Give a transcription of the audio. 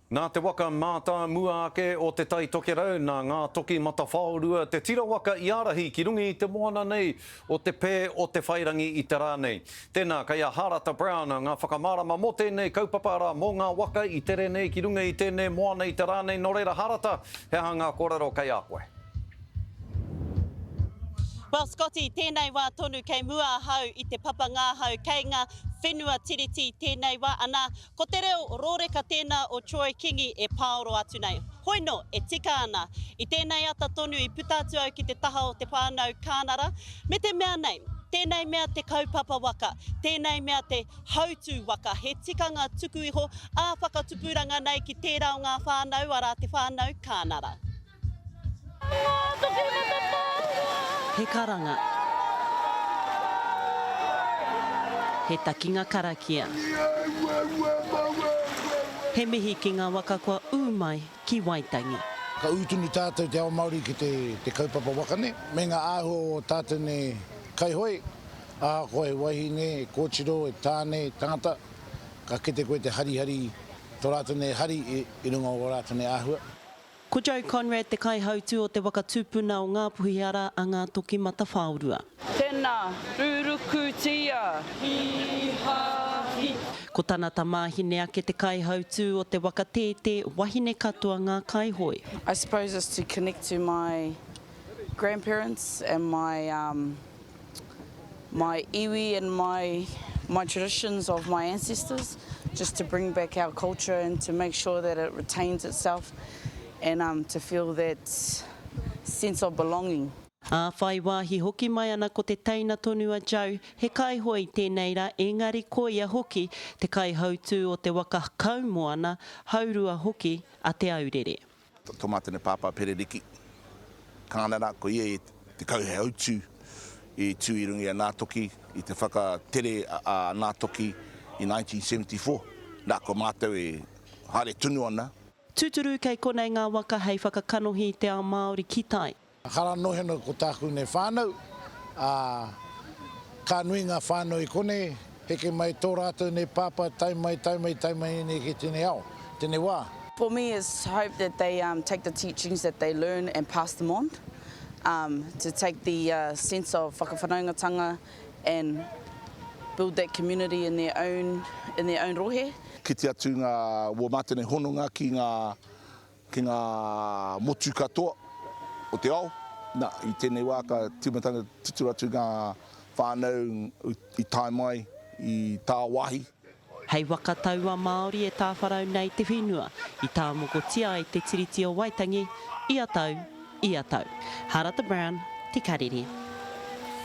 Nā te waka mātāmua ake o Te Tai Tokerau, nā Ngātokimatawhaorua te tira waka i ārahi ki runga i te moana nei o Te Pē o Te Whairangi i te rā nei. Tēnā, kei a Hārata Brown ngā whakamārama mō tēnei kaupapa arā, mō ngā waka i tere nei ki runga i tēnei moana i te rā nei. Nō reira, Hārata, he aha ngā kōrero kei a koe? Well Scotty, tēnei wā tonu kei mua ahau i te papa ngahau, kei ngā whenua tiriti tēnei wā, ana, Ko te reo rōreka tēnā o Troy Kingi e pāoro atu nei. Hoi nō, e tika ana. I tēnei ata tonu i puta atu au ki te taha o te whānau Kānara, me te mea nei, tēnei mea te kaupapa waka, tēnei mea te hautū waka, he tikanga tuku iho ā-whakatupuranga nei ki tērā o ngā whānau, arā te whānau Kānara. He karanga. He takinga karakia. He mihi ki ngā waka kua ū mai ki Waitangi. Ka ū tonu tātou te ao Māori ki te kaupapa waka nei, me ngā āhua o tātou nei kaihoe, ahakoa he wahine, he kōtiro, he tāne, he tangata, ka kite koe te harihari, tō rātou nei hari i runga o ō rātou nei āhua. Ko Joe Conrad te kaihautū o te waka tupuna o Ngāpuhi arā a Ngātokimatawhaorua. Tena, rurukutia, hi ha hi. Ko tana tamāhine ake te kaihautū o te waka tētē wahine katoa ngā kaihoe. I suppose it's to connect to my grandparents and my um my iwi and my my traditions of my ancestors just to bring back our culture and to make sure that it retains itself and um to feel that sense of belonging. Ā, whai wāhi hoki mai ana ko te teina tonu a Joe, he kaihoe i tēnei rā engari ko ia hoki te kaihautū o te waka kaumoana, haurua hoki a Te Aurere. Tō mātou nei pāpā Pereriki Kānara, ko ia i te kauheutu i tū i runga i a Nātoki, i te whakatere a Nātoki i 1974. Nā, ko mātou e haere tonu ana. Tūturu kei konei ngā waka hei whakakanohi i te ao Māori ki tai. Hara noheno ko tāku nei whānau, ā, ka nui ngā whānau i konei, heke mai tō rātou nei pāpā tae mai, tae mai, tae mai nei ki tēnei ao, tēnei wā. For me it's hope that they take the teachings that they learn and pass them on, to take the sense of whakawhanaungatanga and build that community in their own, in their own rohe. Kite atu ngā, wō mātou nei hononga ki ngā ki ngā motu katoa o te ao. Na, i tēnei wā ka tīmatanga tuturu atu ngā whānau i tae mai i tāwāhi. Hei waka taua Māori e tāwharau nei te whenua i tāmokotia ai te Tiriti o Waitangi ia tau, ia tau. Harata Brown, Te Karere.